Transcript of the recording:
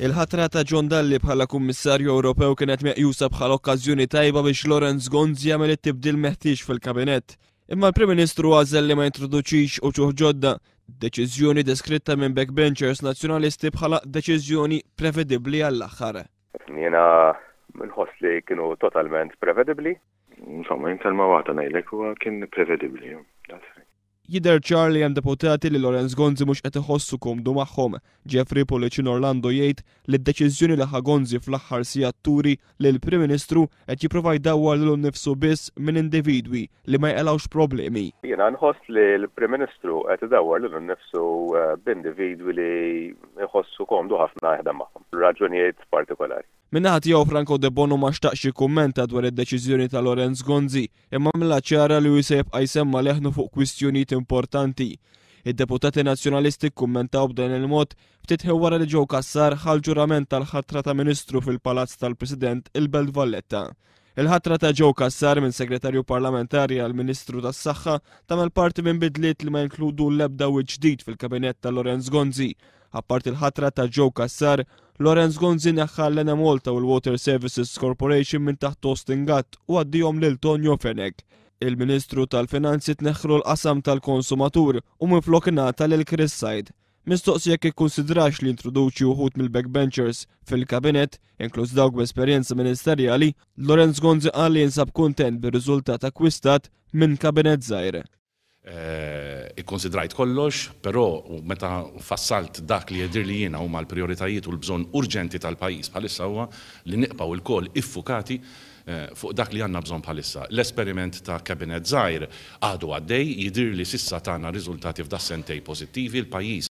Il-ħatra ta' John Dalli bħala Kummissarju Ewropew kienet meqjusa bħala okkażjoni tajba biex Lawrence Gonzi jagħmel it-tibdil meħtieġ fil-kabinett. Imma l-Prim Ministru għażel li ma jintroduċix uċuħ ġodda, deċiżjoni deskritta minn backbenchers Nazzjonalisti bħala deċiżjoni prevedibbli għall-aħħar. Jiena nħoss li kienu totalment prevedibbli. Insomma, jien kelma waħda ngħidlek huwa kien prevedibbli. Jidher ċar li hemm deputati li Lawrence Gonzi mhux qed iħossu komdu magħhom. Jeffrey Pullicin Orlando jgħid li d-deċiżjoni li ħa Gonzi fl-aħħar sigħat turi li l-Prim Ministru qed jipprova jdawwar lilu nnifsu biss minn individwi li ma jqelgħux problemi. Jiena nħoss li l-Prim Ministru qed idawwar lilu nnifsu b'individwi li jħossu komdu ħafna jaħdem magħhom. Raġunijiet partikolari. Min-naħa tiegħu Franco Debono ma xtaqx jikkummenta dwar id-deċiżjoni ta' Lawrence Gonzi imma għamilha ċara li hu se jibqa' jsemma' leħnu fuq kwistjonijiet importanti. Id-deputati Nazzjonalisti kkummentaw b'dan il-mod ftit ħin wara li Joe Cassar ħa l-ġurament tal-ħatra ta' Ministru fil-Palazz tal-President il-Belt Valletta. Il-ħatra ta' Joe Cassar minn Segretarju Parlamentari għal Ministru tas-Saħħa tagħmel parti minn bidliet li ma jinkludu l-ebda wiċċ ġdid fil-kabinett ta' Lawrence Gonzi. Apparti l-ħatra ta' Joe Cassar, Lawrence Gonzi neħħa l-Enemalta u l-Water Services Corporation minn taħt Austin Gatt u għaddihom lil Tonio Fenech. Il-Ministru tal-Finanzi tneħħlu l-qasam tal-konsumatur u minflok ingħata lil Chris Said. Mistoqsi jekk ikkunsidrax li jintroduċi uħud mill-backbenchers fil-kabinett, inkluż dawk b'esperjenza ministerjali, Lawrence Gonzi qal li jinsab kuntent bir-riżultat akkwistat minn kabinett żgħir. Ikkonsidrajt kollox, però meta fassalt dak li jidhirli jiena huma l-prijoritajiet u l-bżonn urġenti tal-pajjiż bħalissa huwa li nibqgħu lkoll iffukati fuq dak li għandna bżonn bħalissa. L-esperiment ta' cabinet żgħir għadu għaddej, jidhirli s'issa tana riżultati f'das-sentejn pożittivi, il-pajjiż.